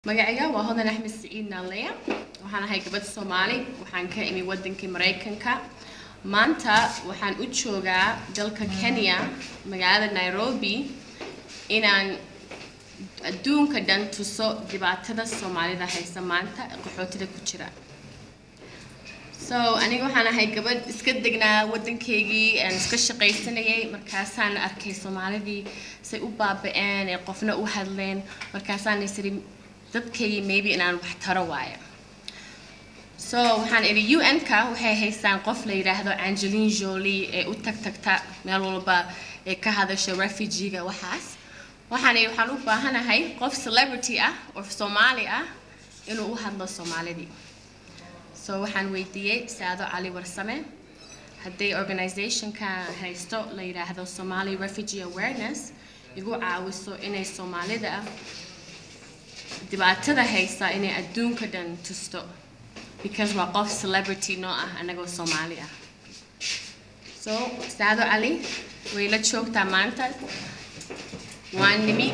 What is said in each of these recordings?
Magacayga waa Hodan Axmed Siciid Naaleya. Waxaan ahay gabadh Soomaali. Waxaan ka imi wadankii Maraykanka. Maanta waxaan u joogaa dalka Kenya, magaalada Nairobi, inaan adduunka dhan tuso dhibaatada Soomaalida haysa maanta ee qaxootida ku jira. So aniga waxaan ahay gabadh iska degnaa wadankaygii aan iska shaqaysanayay. Markaasaan arkay Soomaalidii say u baaba'een ee qofna u hadleen. Markaasaan is iri, dadkaygii maybe inaan wax taro waayo. So waxaan idhi, UN-ka waxay haystaan qof la yidhaahdo Angelina Jolie ee u tag tagta meel walba ee ka hadasha refugee-ga. Waxaas waxaan idhi, waxaan u baahanahay qof celebrity ah oo Soomaali ah inuu u hadlo Soomaalidii. So waxaan weydiiyey Saado Cali Warsame hadday organizationka haysto la yidhaahdo Somali Refugee Awareness igu caawiso inay Soomaalida dhibaatada haysa inay adduunka dhan tusto, because waa qof celebrity noo ah anagoo Soomaali ah. So Saado Cali way la joogtaa maanta. Waan nimi.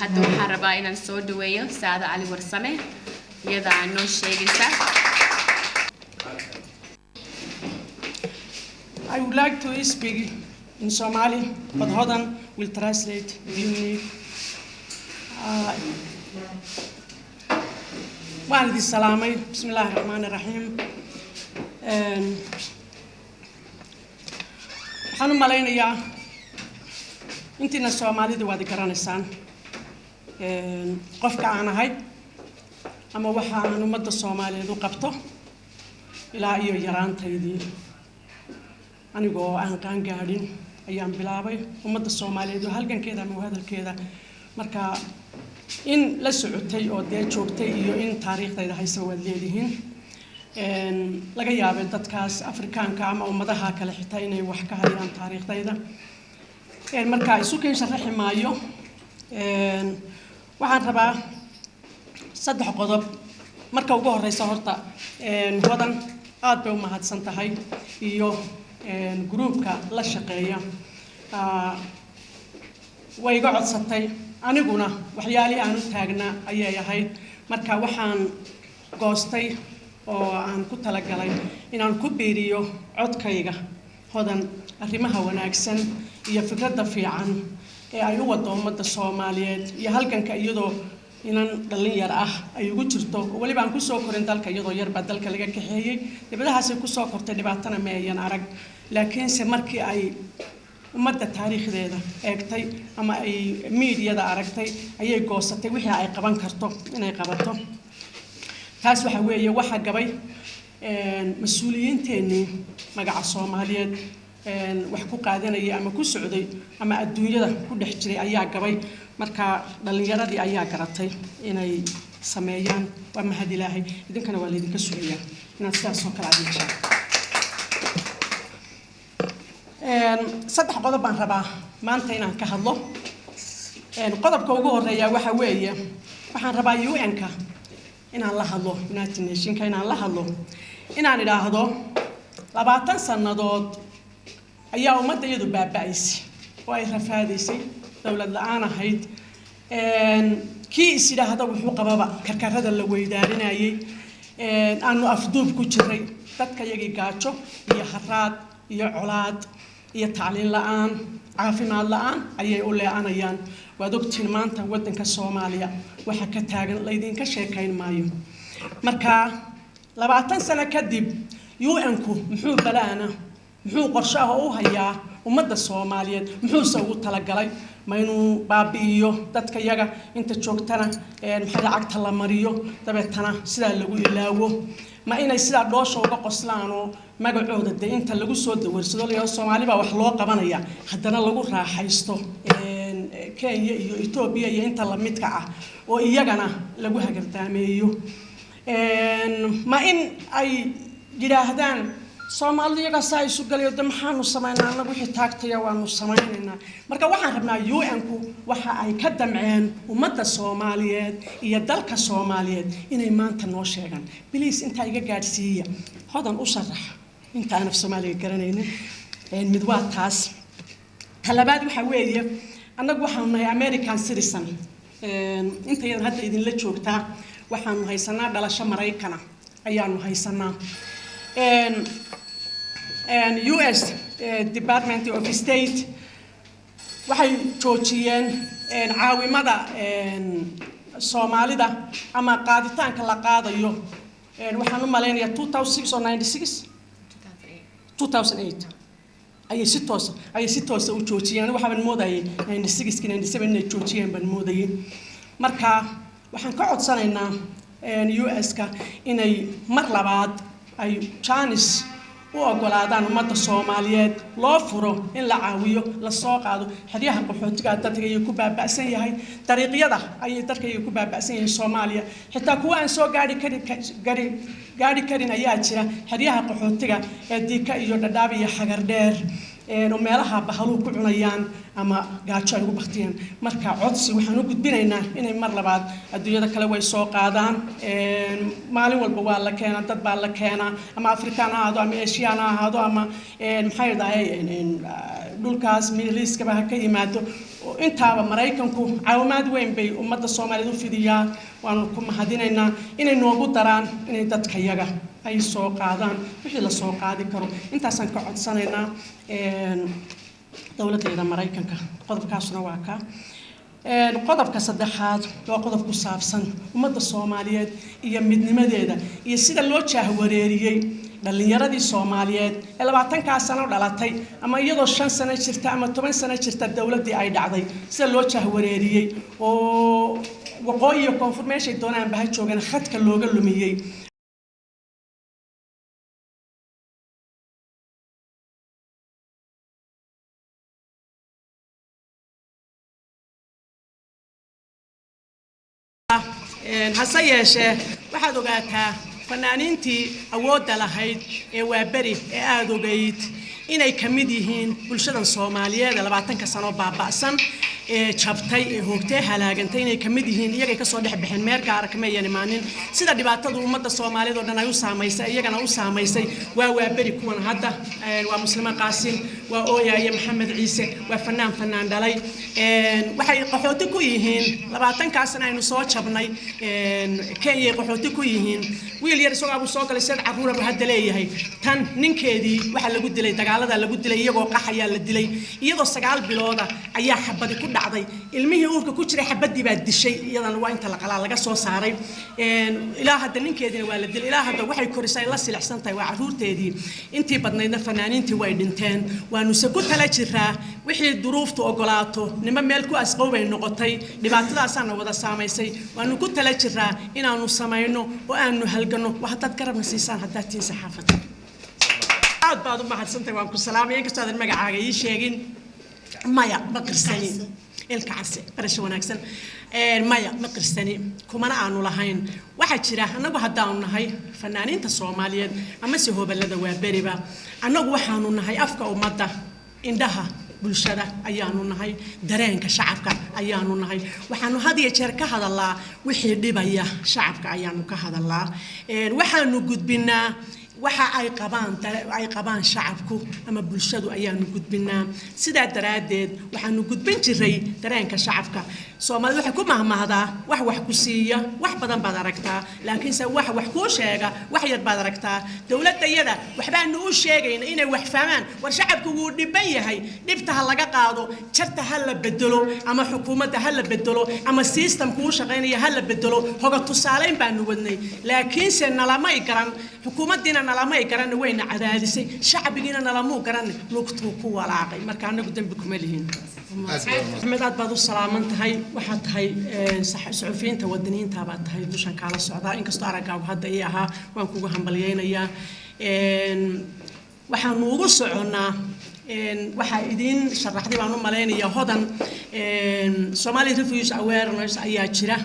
Hadda waxaan rabaa inaan soo dhaweeyo Saado Cali Warsame, iyadaa noo sheegaysa. I would like to speak in Somali, but Hodan will translate if you need. Waan idin salaamay. Bismi illaahi raxmaani raxiim. Waxaan u malaynayaa intiina Soomaalida waad i garanaysaan, qofka aan ahay ama waxa aan ummadda Soomaaliyeed u qabto. Ilaa iyo yaraantaydii, anigoo aan qaan gaadhin, ayaan bilaabay ummadda Soomaaliyeed oo halgankeeda ama hadalkeeda. Marka in la socotay oo dee joogtay iyo in taariikhdayda haysa waad leedihiin. Laga yaabay dadkaas Afrikaanka ama ummadaha kale xitaa inay wax ka hayaan taariikhdayda. Marka isu keen sharaxi maayo. Waxaan rabaa saddex qodob. Marka ugu horeysa, horta Hodan aad bay u mahadsan tahay iyo gruubka la shaqeeya. Way iga codsatay, aniguna waxyaalihii aan u taagnaa ayay ahayd. Marka waxaan goostay oo aan ku talagalay inaan ku biiriyo codkayga Hodan arrimaha wanaagsan iyo fikradda fiican ee ay u wado ummadda Soomaaliyeed iyo halganka, iyadoo inan dhallin yar ah ay ugu jirto oo weliba aan kusoo korin dalka. Iyadoo yar baa dalka laga kaxeeyey, dibadahaasay kusoo kortay, dhibaatana ma ayan arag. Laakiinse markii ay ummadda taariikhdeeda eegtay ama ay miidiyada aragtay, ayay goosatay wixii ay qaban karto inay qabato. Taas waxa weeye waxa gabay mas-uuliyiinteennii magaca Soomaaliyeed wax ku qaadanayay ama ku socday ama adduunyada ku dhex jiray ayaa gabay. Marka dhallinyaradii ayaa garatay inay sameeyaan. Waa mahad Ilaahay. Idinkana waa laydinka sugayaa inaad sidaas oo kale aad yeeshaan. Saddex qodob baan rabaa maanta inaan ka hadlo. Qodobka ugu horeeya waxa weeye, waxaan rabaa UN-ka inaan la hadlo, United Nationka inaan la hadlo, inaan idhaahdo 20 sannadood ayaa ummadda iyadu baaba'aysay oo ay rafaadaysay, dowlad la-aan ahayd. Kii is yidhaahda wuxuu qababa karkarada la weydaarinayay, aanu afduub ku jiray, dadka iyagii gaajo iyo haraad iyo colaad iyo tacliin la-aan, caafimaad la-aan ayay u lee'anayaan. Waad ogtihiin maanta waddanka Soomaaliya waxa ka taagan, laydinka sheekayn maayo. Marka 20 sano kadib UN-ku muxuu balaana, muxuu qorshe ah oo u hayaa ummadda Soomaaliyeed? Muxuuse ugu talagalay? Ma inuu baabi'iyo dadka yaga inta joogtana, maxay lacagta la mariyo, dabeetana sidaa lagu ilaawo? Ma inay sidaa dhoosha uga qoslaan oo magacooda dee inta lagu soo dawarsado la Soomaali baa wax loo qabanaya, haddana lagu raaxaysto Kenya iyo Etoobiya iyo inta lamidka ah oo iyagana lagu hagardaameeyo? Ma in ay yidhaahdaan Soomaalida iyagaa saa isu galayo, de maxaanu samaynaa annagu, wixii taagtaya waanu samaynaynaa? Marka waxaan rabnaa UN-ku waxa ay ka damceen ummadda Soomaaliyeed iyo dalka Soomaaliyeed inay maanta noo sheegaan. Please, intaa iga gaadhsiiya, Hodan u sharax inta aan af Soomaaliga garanaynin. Mid waa taas. Ta labaad waxa weeye, annagu waxaanu nahay American citizen. Intayadan hadda idinla joogtaa waxaanu haysanaa dhalasho Maraykana ayaanu haysanaa. US Department of State waxay joojiyeen caawimada Soomaalida ama qaaditaanka la qaadayo. Waxaan u malaynayaa 2006 oo 96, 2008 ayay si toosa u joojiyeen. Waxaaban moodayay 96 97 inay joojiyeen baan moodayay. Marka waxaan ka codsanaynaa US-ka inay mar labaad ay chance u ogolaadaan ummadda Soomaaliyeed, loo furo in la caawiyo, lasoo qaado. Xeryaha qaxootiga dadka ayay ku baaba'san yahay, dariiqyada ayay dadka ayay ku baaba'san yihiin. Soomaaliya xitaa kuwa aan soo gaari karin ayaa jira xeryaha qaxootiga ee Diika iyo Dhadhaab iyo Xagardheer oo meelaha bahaluhu ku cunayaan ama gaajo ay ugu baktiyaan. Marka codsi waxaan u gudbinaynaa inay mar labaad, adduunyada kale way soo qaadaan, maalin walba waa la keenaa, dad baa la keenaa, ama Afrikaan ha ahaado ama Asian ha ahaado ama maxay dhahay dhulkaas Middle East-kaba ha ka yimaado. Intaaba Maraykanku caawimaad weyn bay ummadda Soomaaliyeed u fidiyaan, waanu ku mahadinaynaa. Inay noogu daraan inay dadka yaga ay soo qaadaan wixii la soo qaadi karo, intaasaan ka codsanaynaa dowladdeeda Maraykanka. Qodobkaasuna waa ka. Qodobka saddexaad waa qodob ku saabsan ummadda Soomaaliyeed iyo midnimadeeda iyo sida loo jaahwareeriyey dhallinyaradii Soomaaliyeed ee 20-kaa sano dhalatay, ama iyadoo 5 sano jirta ama 10 sano jirta dowladdii ay dhacday, sida loo jaahwareeriyey oo waqooyi iyo koonfur meeshay doonaanba ha joogaan khadka looga lumiyey. Hase yeeshee waxaad ogaataa fanaaniintii awoodda lahayd ee Waaberi ee aada ogeyd inay ka mid yihiin bulshadan Soomaaliyeed ee 20-ka sano baaba'san ee jabtay ee hoogtay halaagantay, inay ka mid yihiin. Iyagay kasoo dhex baxeen, meel gaara kama ayan imaanin. Sida dhibaatadu ummadda Soomaaliyeed oo dhan ay u saamaysay iyagana u saamaysay. Waa Waaberi kuwan hadda, waa Muslimo Qaasim, waa Ooyaaye Maxamed Ciise, waa fanaan fanaan dhalay. Waxay qaxooti ku yihiin 20-kaasna aynu soo jabnay Kenya ay qaxooti ku yihiin. Wiil yar isagoo abuu soo galay, seed carruura buu hadda leeyahay. Tan ninkeedii waxaa lagu dilay dagaalada lagu dilay, iyagoo qaxayaa la dilay. Iyadoo 9 bilooda ayaa xabadi ku dhacday, ilmihii uurka ku jiray xabadii baa dishay. Iyadana waa inta la qalaa laga soo saaray. Ilaa hadda ninkeediina waa la dilay, ilaa hadda waxay korisay la silicsan tahay waa carruurteedii. Intii badnaydna fanaaniintii way dhinteen. Waanuse ku tala jiraa wixii duruuftu ogolaato, nimo meel ku asqowbay noqotay, dhibaatadaasaana wada saamaysay. Waanu ku tala jiraa inaanu samayno oo aanu halgano waa haddaad garabna siisaan, haddaad tihiin saxaafadda. Aad baad u mahadsantahay, waan ku salaamaya inkastoo aadan magacaaga ii sheegin. Maya, ma qirsani. Ilka Case, barasho wanaagsan. Maya, ma qirsani, kumana aanu lahayn. Waxaa jira, annagu haddaanu nahay fanaaniinta Soomaaliyeed amase hobalada Waaberiba, annagu waxaanu nahay afka ummadda, indhaha bulshada ayaanu nahay, dareenka shacabka ayaanu nahay. Waxaanu had iyo jeer ka hadalaa wixii dhibaya shacabka ayaanu ka hadalaa. Waxaanu gudbinaa waxa ay qabaan shacabku ama bulshadu ayaanu gudbinaa. Sidaa daraaddeed waxaanu gudbin jiray dareenka shacabka Soomaalida. Waxay ku mahmahdaa: wax wax ku siiya wax badan baad aragtaa, laakiinse wax wax kuu sheega wax yar baad aragtaa. Dowladda waxbaanu u sheegayna inay wax fahmaan. War shacabku wuu dhiban yahay, dhibta ha laga qaado, jarta ha la bedelo ama xukuumadda ha la bedelo ama systemku u shaqaynaya ha la bedelo. Hoga tusaaleyn baanu wadnay, laakiinse nalamay garan. Xukuumaddiina nalamay garan, wayna cadaadisay, shacbigiina nalamuu garan, lugtuu ku walaaqay. Marka anagu dembi kuma lihin. Axmed, aad baad u salaaman tahay. Waxaad tahay suxufiyiinta wadaniyiinta baad tahay, dushan kaala socdaa. Inkastoo araggaagu hadda ii ahaa, waan kugu hambalyaynayaa. Waxaanu ugu soconnaa, waxaa idiin sharaxday baan u malaynayaa Hodan, Somali Refugee Awareness ayaa jira,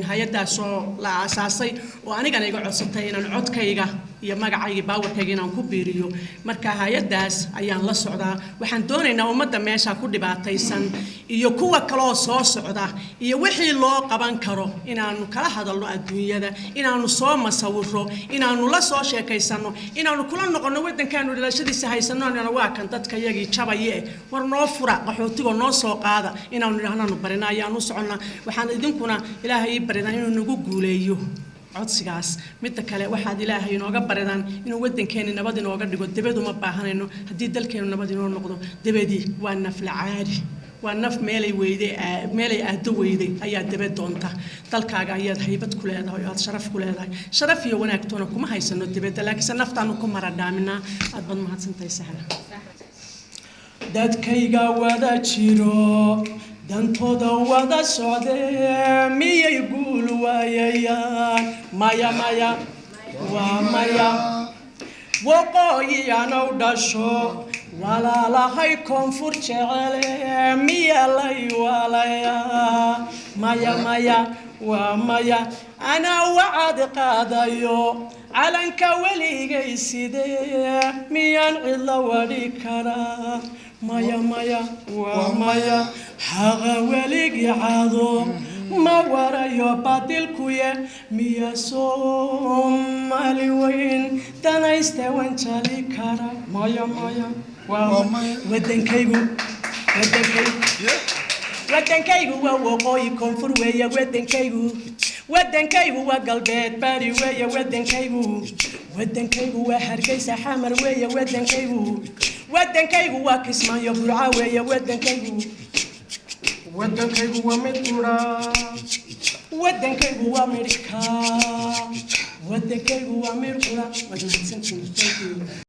hay-addaasoo la aasaasay oo anigana iga codsatay inaan codkayga Iyo magacayga, baawarkayga inaan ku biiriyo. Marka hay-addaas ayaan la socdaa. Waxaan doonaynaa ummadda meesha ku dhibaataysan iyo kuwa kaloo soo socda iyo wixii loo qaban karo inaanu kala hadalno adduunyada, inaanu soo masawiro, inaanu la soo sheekaysano, inaanu kula noqono waddankaanu dhalashadiisa haysano. Waa kan dadka yagii jabaye, war noo fura qaxootigoo noo soo qaada, inaanu idhaahnaanu barina ayaanu soconnaa. Waxaan idinkuna Ilaahay ii barinaa inuu nagu guuleeyo codsigaas. Midda kale, waxaad Ilaahay inooga baridaan inuu waddankeeni nabad inooga dhigo. Debed uma baahanayno haddii dalkeenu nabad inoo noqdo. Debedii waa nafla caari, waa naf meelay weyday, meelay aado weyday ayaa debed doonta. Dalkaaga ayaad haybad ku leedahay oo aad sharaf ku leedahay. Sharaf iyo wanaagtoona kuma haysano debedda, laakiinse naftaanu ku maradhaaminaa. Aad baad mahadsantahay, Sahla. Dadkayga wada jiro, dantooda wada socdee, miyay guul waayayaan? Maya, maya, waa maya. Waqooyiyanow dhasho, walaalahay koonfur jecele, miya lay waalayaa? Maya, maya, waa maya. Anaa wacad qaadayo, calanka weligay sidee, miyaan cidla wadhi karaa? Maya, maya, waa maya. Xaqa weligii cado ma warayo badilkuye, miya Soomaali weyn danayste wanjali kara? Maya, maya, waa wadankaygu. Wadankaygu, wadankaygu waa waqooyi, koonfur weeye wadankaygu. Wadankaygu waa galbeed, bari weeye wadankaygu. Wadankaygu waa Hargeysa, Xamar weeye wadankaygu. Wadankaygu waa Kismaayo, Burca weeye wadankaygu. Wadankaygu waa mid qura, wadankaygu waa midhka, wadankaygu waa mid qura. Waad mahadsantihiin, thank you.